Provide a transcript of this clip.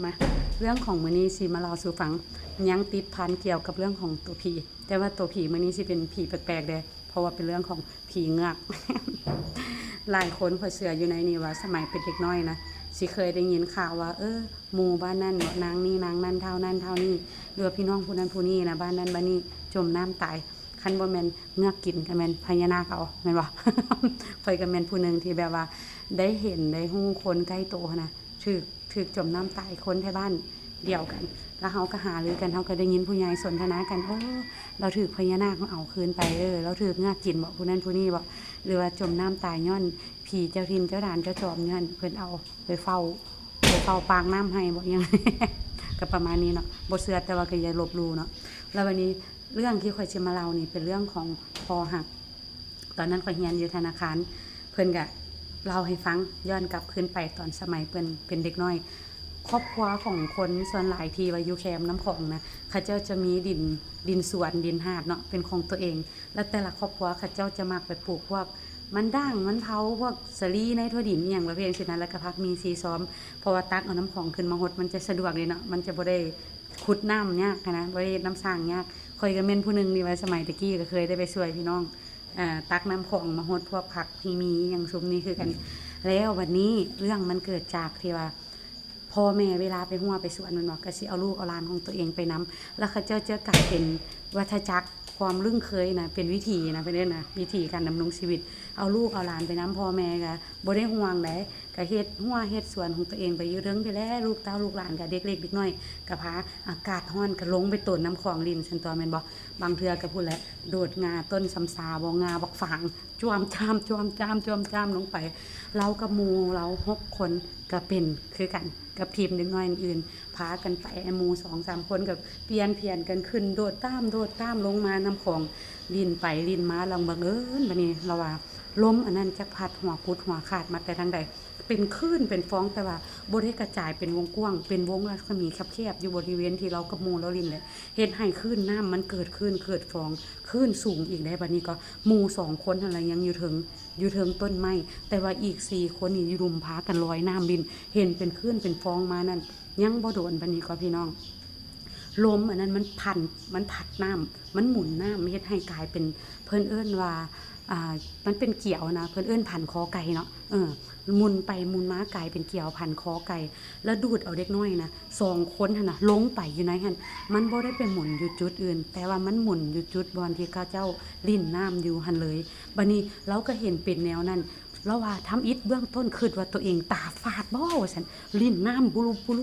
ມາ ເລື່ອງຂອງມື້ນີ້ຊິມາເລົ່າສູ່ຟັງ ຍັງຕິດພັນກ່ຽວກັບເລື່ອງຂອງໂຕຜີ ແຕ່ວ່າໂຕຜີມື້ນີ້ຊິເປັນຜີແປກໆເດ້ ເພາະວ່າເປັນເລື່ອງຂອງຜີເງືອກ. ຫຼາຍຄົນຂ້ອຍເຊື່ອຢູ່ໃນນີ້ວ່າ ສະໄໝເປັນເດັກນ້ອຍນະ ຊິເຄີຍໄດ້ຍິນຂ່າວວ່າ ເອີ ໝູ່ບ້ານນັ້ນເນາະ ນາງນີ້ນາງນັ້ນ ທ້າວນັ້ນທ້າວນີ້ ຫຼືວ່າພີ່ນ້ອງຜູ້ນັ້ນຜູ້ນີ້ນະ ບ້ານນັ້ນບ້ານນີ້ ຈົມນ້ຳຕາຍ. ຄັນບໍ່ແມ່ນເງືອກກິນ ກໍແມ່ນພະຍານາກເອົາ ແມ່ນບໍ່? ຂ້ອຍກໍແມ່ນຜູ້ໜຶ່ງທີ່ແບບວ່າ ໄດ້ເຫັນໄດ້ຮູ້ຄົນໃກ້ໂຕຫັ້ນນະ ຖືກ ຖືກຈົມນ້ຳຕາຍ ຄົນແຖວບ້ານດຽວກັນ. ແລ້ວເຮົາກໍຫາລືກັນ ເຮົາກໍໄດ້ຍິນຜູ້ໃຫຍ່ສົນທະນາກັນ ໂອ້ ລາວຖືກພະຍານາກມາເອົາຄືນໄປ ເອີ ລາວຖືກເງືອກກິນບໍ ຜູ້ນັ້ນຜູ້ນີ້ບໍ ຫຼືວ່າຈົມນ້ຳຕາຍຍ້ອນຜີເຈົ້າຖິ່ນເຈົ້າດານເຈົ້າຈອມ ຍ້ອນເພິ່ນເອົາໄປເຝົ້າ ໄປເຝົ້າປາກນ້ຳໃຫ້ບໍ ອີ່ຫຍັງ ກໍປະມານນີ້ເນາະ. ບໍ່ເຊື່ອ ແຕ່ວ່າກໍຢ່າລົບຫຼູ່ເນາະ. ແລ້ວບັດນີ້ ເລື່ອງທີ່ຂ້ອຍຊິມາເລົ່ານີ້ເປັນເລື່ອງຂອງພໍ່ຮັກ. ຕອນນັ້ນຂ້ອຍຮຽນຢູ່ທະນາຄານ ເພິ່ນກະເລົ່າໃຫ້ຟັງ ຍ້ອນກັບຄືນໄປຕອນສະໄໝເພິ່ນເປັນເດັກນ້ອຍ. ຄອບຄົວຂອງຄົນສ່ວນຫຼາຍທີ່ວ່າຢູ່ແຄມນ້ຳຂອງນະ ເຂົາເຈົ້າຈະມີດິນ ດິນສວນ ດິນຫາດເນາະ ເປັນຂອງຕົວເອງ ແລະແຕ່ລະຄອບຄົວເຂົາເຈົ້າຈະມັກໄປປູກພວກມັນດ້າງ ມັນເຜົາ ພວກສາລີ ໃນຖົ່ວດິນ ອີ່ຫຍັງປະເພດຈັ່ງຊີ້ນະ ແລ້ວກະຜັກມີຊີຊອມ ເພາະວ່າຕັກເອົານ້ຳຂອງຂຶ້ນມາຫົດ ມັນຈະສະດວກເດເນາະ ມັນຈະບໍ່ໄດ້ຂຸດນ້ຳຍາກຫັ້ນນະ ບໍ່ໄດ້ເຮັດນ້ຳສ້າງຍາກ. ຂ້ອຍກໍແມ່ນຜູ້ໜຶ່ງທີ່ວ່າສະໄໝແຕ່ກີ້ກໍເຄີຍໄດ້ໄປຊ່ວຍພີ່ນ້ອງ ອ່າ ຕັກນ້ຳຂອງມາຫົດພວກຜັກທີ່ມີຫຍັງຊຸມນີ້ຄືກັນ. ແລ້ວບັດນີ້ເລື່ອງມັນເກີດຈາກທີ່ວ່າ ພໍ່ແມ່ເວລາໄປຮົ້ວໄປສວນແມ່ນບໍ່ ກໍຊິເອົາລູກເອົາຫຼານຂອງຕົວເອງໄປນຳ ແລ້ວເຂົາເຈົ້າຈະກາຍເປັນວັດທະຈັກຄວາມລຶ້ງເຄີຍນະ ເປັນວິຖີນະ ເພິ່ນເອີ້ນນະ ວິຖີການດຳລົງຊີວິດ ເອົາລູກເອົາຫຼານໄປນຳ ພໍ່ແມ່ກໍບໍ່ໄດ້ຫ່ວງໃດ ກໍເຮັດຮົ້ວເຮັດສວນຂອງຕົວເອງໄປຢູ່ເທິງພີ້ແຫຼະ ລູກເຕົ້າລູກຫຼານກໍເດັກເລັກເດັກນ້ອຍ ກໍພາ ອາກາດຮ້ອນກໍລົງໄປໂຕນນ້ຳຂອງຫຼິ້ນຊັ້ນຕົວະ ແມ່ນບໍ່? ບາງເທື່ອກໍພຸ້ນແຫຼະ ໂດດງ່າຕົ້ນຊຳຊາບໍ ງ່າບັກຝາງ ຈວມຈາມ ຈວມຈາມ ຈວມຈາມລົງໄປ. ລາວກັບໝູ່ລາວຫົກຄົນກໍເປັນຄືກັນກັບທີມເດັກນ້ອຍອື່ນໆ ພາກັນໄປ ໝູ່ສອງສາມຄົນກໍປ່ຽນຜຽນກັນຂຶ້ນ ໂດດຕາມ ໂດດຕາມລົງມານ້ຳຂອງ ຫຼິ້ນໄປຫຼິ້ນມາ ລະບັງເອີນບາດນີ້ລາວວ່າ ລົມອັນນັ້ນຈັກພັດຫົວກຸດຫົວຂາດມາແຕ່ທາງໃດ ເປັນຄື້ນເປັນຟອງ ແຕ່ວ່າບໍ່ໄດ້ກະຈາຍເປັນວົງກວ້າງ ເປັນວົງລັດສະໝີແຄບໆ ຢູ່ບໍລິເວນທີ່ລາວກັບໝູ່ລາວຫຼິ້ນແຫຼະ ເຮັດໃຫ້ຄື້ນນ້ຳມັນເກີດຄື້ນເກີດຟອງ ຄື້ນສູງອີກໃດ໋. ບາດນີ້ກໍໝູ່ສອງຄົນຫັ້ນລະຍັງຢູ່ເທິງ ຢູ່ເທິງຕົ້ນໄມ້ ແຕ່ວ່າອີກສີ່ຄົນນີ້ຢູ່ລຸ່ມພາກັນລອຍນ້ຳຫຼິ້ນ ເຫັນເປັນຄື້ນເປັນຟອງມານັ້ນ ຍັງບໍ່ໂດນບາດນີ້ກໍພີ່ນ້ອງ ລົມອັນນັ້ນມັນພັນ ມັນພັດນ້ຳ ມັນໝູນນ້ຳ ເຮັດໃຫ້ກາຍເປັນ ເພິ່ນເອີ້ນວ່າ ອ່າ ມັນເປັນກຽວນະ ເພິ່ນເອີ້ນພັນຄໍໄກ່ເນາະ ເອີ ໝູນໄປໝູນມາກາຍເປັນກຽວພັນຄໍໄກ່ ແລ້ວດູດເອົາເດັກນ້ອຍນະ ສອງຄົນຫັ້ນນະ ລົງໄປຢູ່ໃນຫັ້ນ ມັນບໍ່ໄດ້ໄປໝູນຢູ່ຈຸດອື່ນ ແຕ່ວ່າມັນໝູນຢູ່ຈຸດບ່ອນທີ່ເຂົາເຈົ້າຫຼິ້ນນ້ຳຢູ່ຫັ້ນເລີຍ. ບາດນີ້ລາວກໍເຫັນເປັນແນວນັ້ນ ລາວວ່າທຳອິດເບື້ອງຕົ້ນຄິດວ່າຕົວເອງຕາຝາດບໍວ່າຊັ້ນ ຫຼິ້ນນ້ຳບຸລຸບບຸລຸ